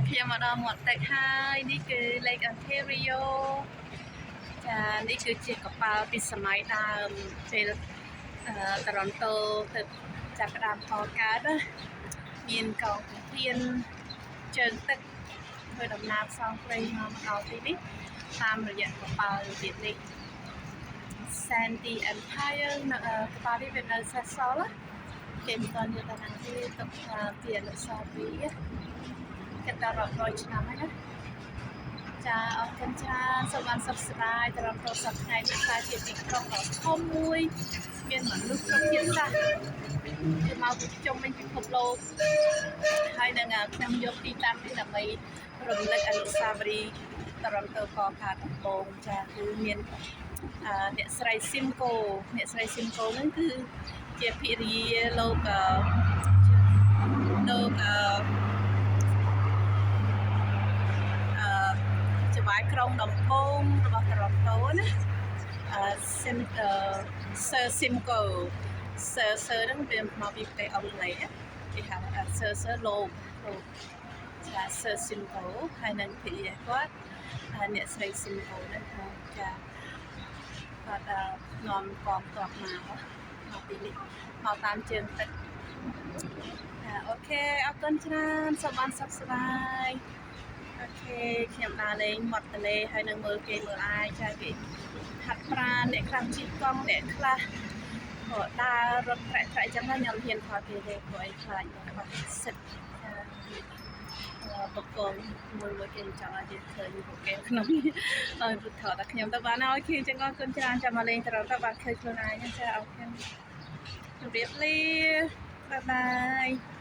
ខ្ញុំមកដល់មាត់ទឹកហើយនេះគឺ Lake Ontario ចានេះគឺជាកប៉ាល់ពីសម័យដើមពេលអឺតរ៉ុនតូទៅចាប់ផ្ដើមកកើតណាមានកងទាហានជើងទឹកធ្វើដំណើរផ្សងព្រេងមកដល់ទីនេះតាមរយៈកប៉ាល់របៀបនេះ Sandy Empire នៅអឺកប៉ាល់នេះវានៅសេសសល់ណាគេមិនទាន់យកទៅណាទេទុកថាជាអនុស្សាវរីយ៍គិតដល់រាប់រយឆ្នាំហើយណា ចាអរគុណច្រើនសូមបានសុខសប្បាយតរំតសប្តាហ៍ថ្ងៃនេះក្លាយជាទីក្រុងដ៏ធំមួយមានមនុស្សគ្រប់ជាតិសាសន៍គឺមកពីជុំវិញពិភពលោកហើយនឹងខ្ញុំយកទីតាំងនេះដើម្បីរំលឹកអនុស្សាវរីយ៍តរំតកកើតដំបូងចាគឺមានអឺអ្នកស្រីស៊ីមកូអ្នកស្រីស៊ីមកូហ្នឹងគឺជាភរិយាលោកអឺលោកអឺ អឺចៅហ្វាយក្រុងដំបូងរបស់តរ៉ុនតូណាអឺស៊ីមអឺ Sir Simcoe Sir ហ្នឹងវាមកពីប្រទេសអង់គ្លេសណាគេហៅថា Sir លោកលោកចា Sir Simcoe ហើយនឹងភរិយាគាត់ហើយអ្នកស្រី Simcoe ហ្នឹងគឺចាគាត់អឺនាំកងទ័ពមកមកពីនេះមកតាមជើងទឹកចា OK អរគុណច្រើនសូមបានសុខសប្បាយ OK ខ្ញុំដើរលេងមាត់ទន្លេហើយនឹងមើលគេមើលអាយចាគេហាត់ប្រាណអ្នកខ្លះជិះកង់អ្នកខ្លះក៏ដើររត់ត្រាក់ត្រាក់ចឹងណាខ្ញុំហ៊ានថតគេទេព្រោះអីខ្លាចគាត់សិតចាបកងមួយមួយគេចង់ឲ្យយើងឃើញពួកគេក្នុងនេះឲ្យពុទ្ធថតតែខ្ញុំទៅបានហើយគេចឹងអរគុណច្រើនចាំមកលេងទៅទៅបានឃើញខ្លួនឯងចាអរគុណជម្រាបលា bye bye.